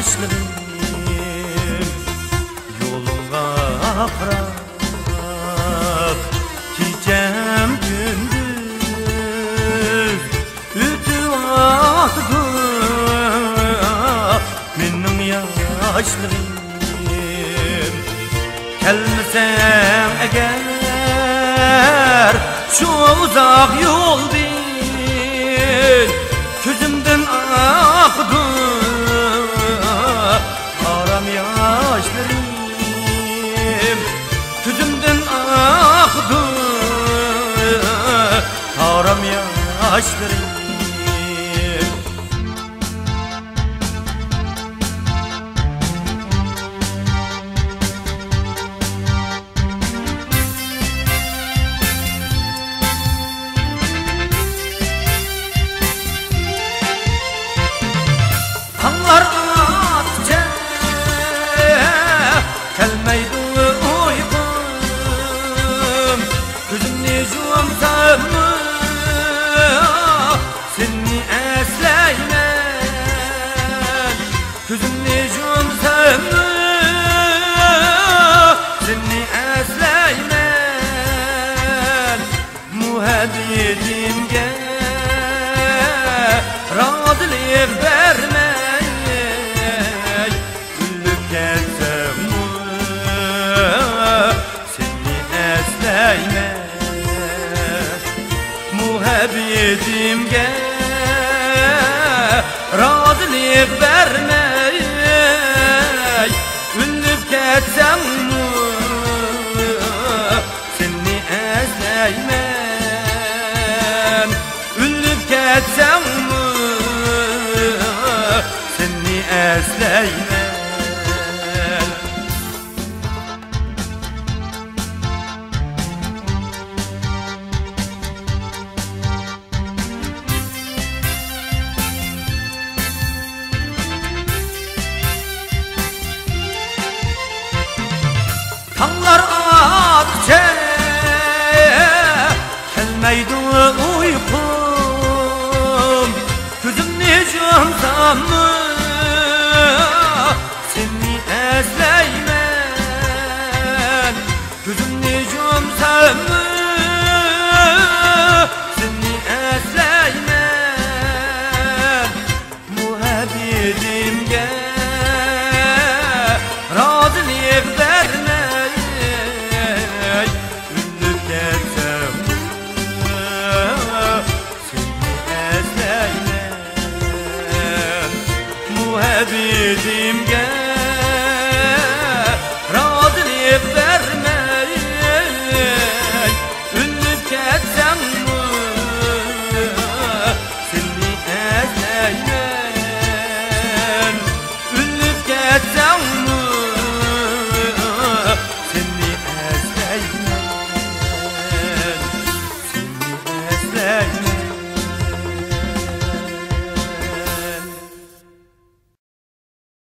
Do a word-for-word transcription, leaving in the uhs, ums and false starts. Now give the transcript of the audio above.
ياشلىرىم، يولۇڭغا قاراپ كېچەم كۈندۈز ئۆتۈۋاتىدۇ مېنىڭ ياشلىرىم. كەلمىسەڭ ئەگەر شۇ ئۇزاق يولدىن، كۆزۈمدىن ئاقىدۇ ھارام ياشلىرىم. كۆزۈمدىن ئاقىدۇ ھارام ياشلىرىم. تاڭلار ئاتقىچە كەلمەيدۇ ئۇيقۇم، كۆزۈمنى يۇمساممۇ سېنى ئەسلەيمەن. كۆزۈمنى يۇمساممۇ سېنى ئەسلەيمەن. مۇھەببىتىمگە رازىلىق بەرمەي ئۆلۈپ كەتسەممۇ سېنى ئەسلەيمەن. مۇھەببىتىمگە رازىلىق بەرمەي ئۆلۈپ كەتسەڭمۇ سېنى ئەسلەيمەن. ئۆلۈپ كەتسەڭمۇ سېنى ئەسلەيمەن. تاڭلار ئاتقىچە كەلمەيدۇ ئۇيقۇم، كۆزۈمنى يۇمساممۇ سېنى ئەسلەيمەن. كۆزۈمنى يۇمساممۇ سېنى ئەسلەيمەن. مۇھەببىتىمگە رازىلىق بەرمەي ئۆلۈپ كەتسەم سېنى ئەسلەيمەن. مۇھەببىتىمگە